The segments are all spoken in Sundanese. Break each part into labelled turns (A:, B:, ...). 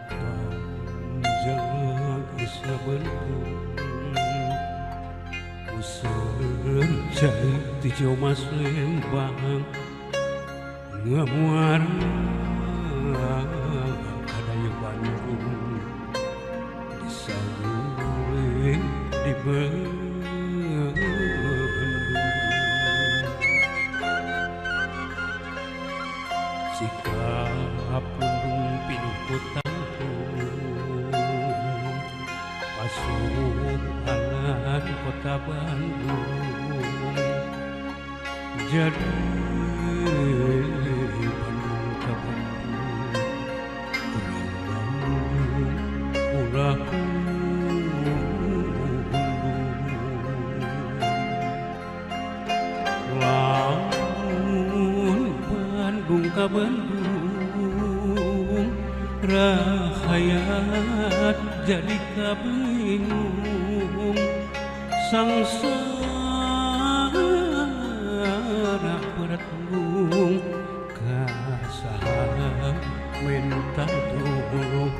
A: Otang geus ngabeunkeun useur cai ti Ciomas Lembang ngamuara ka Dayeuh Bandung disaguling di Bandung. Sikap pundung pinuh ku tangtung pasukan kota Bandung jadi Bandung ka Bandung urang Bandung ulah lamun Bandung ka Bandung rahayat jadi kabingung sangsara berat tanggung ka saha minta tulung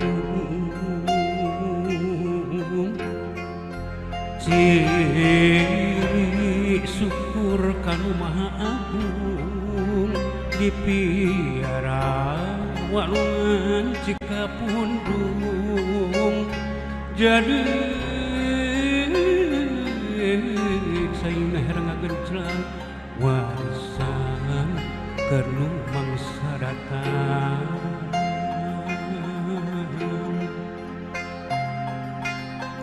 A: ciri syukur kanu Maha Agung dipiara walungan Cikapundung jadi saing leher ngagenclang warisan keur nu mangsa datang.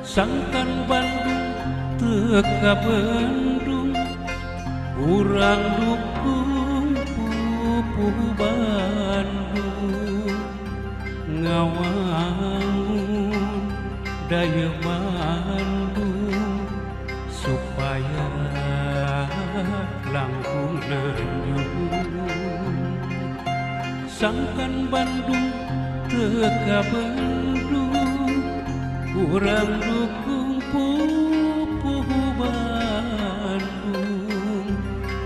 A: Sangkan Bandung teu ka Bandung urang dukung pupuh Bandung ngawangun Dayeuh Bandung supaya langkung nanjung. Sangkan Bandung teu ka Bandung urang dukung pupuh Bandung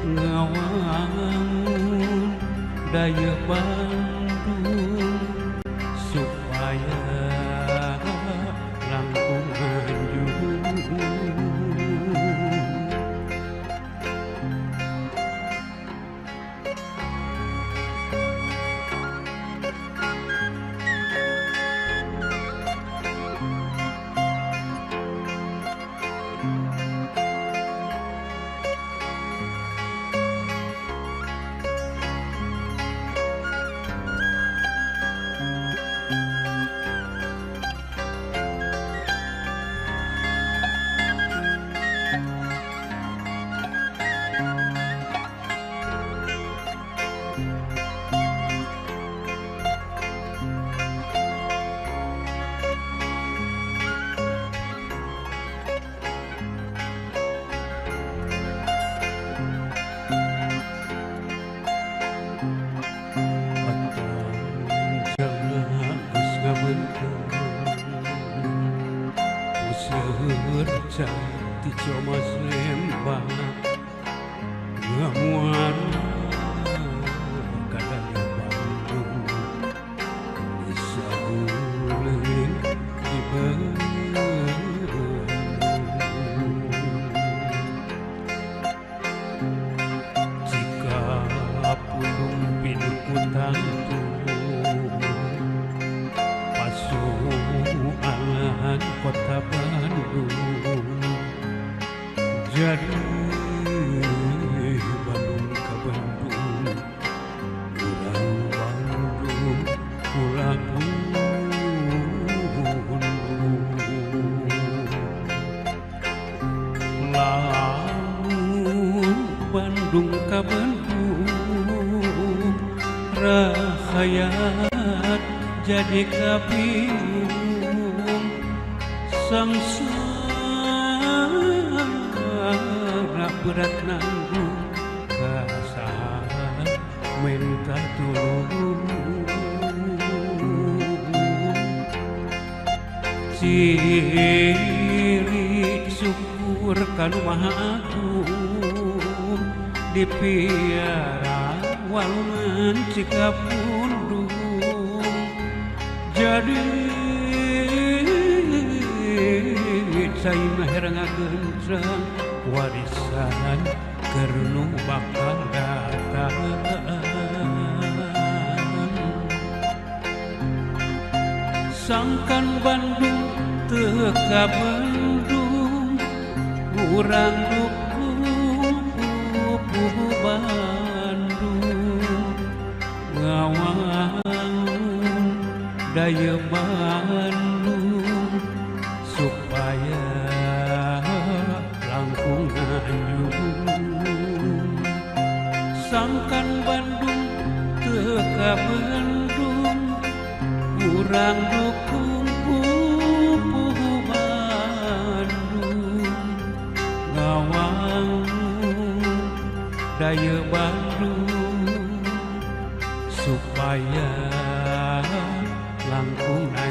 A: ngawangun Dayeuh Bandung supaya langkung anjung. Useur cai ti Ciomas Lembang ngamuara ka Dayeuh Bandung disaguling di Bandung. Cikapundung pinuh ku tangtung pasukan kota Bandung jadi Bandung ka Bandung urang Bandung ulah pundung lamun Bandung ka Bandung rahayat jadi kabingung sangsara berat nanggung ka saha minta tulung ciri syukur kanu Maha Agung dipiara walungan Cikapundung Jadi cai mah ngagencrang warisan keur nu bakal datang. Sangkan Bandung teu kabendung, urang dukung pupuh Bandung, ngawangun daya Bandung supaya langkung nganyung. Sangkan Bandung teu kabendung, urang dukung pupuh Bandung, ngawangun daya Bandung supaya langkung.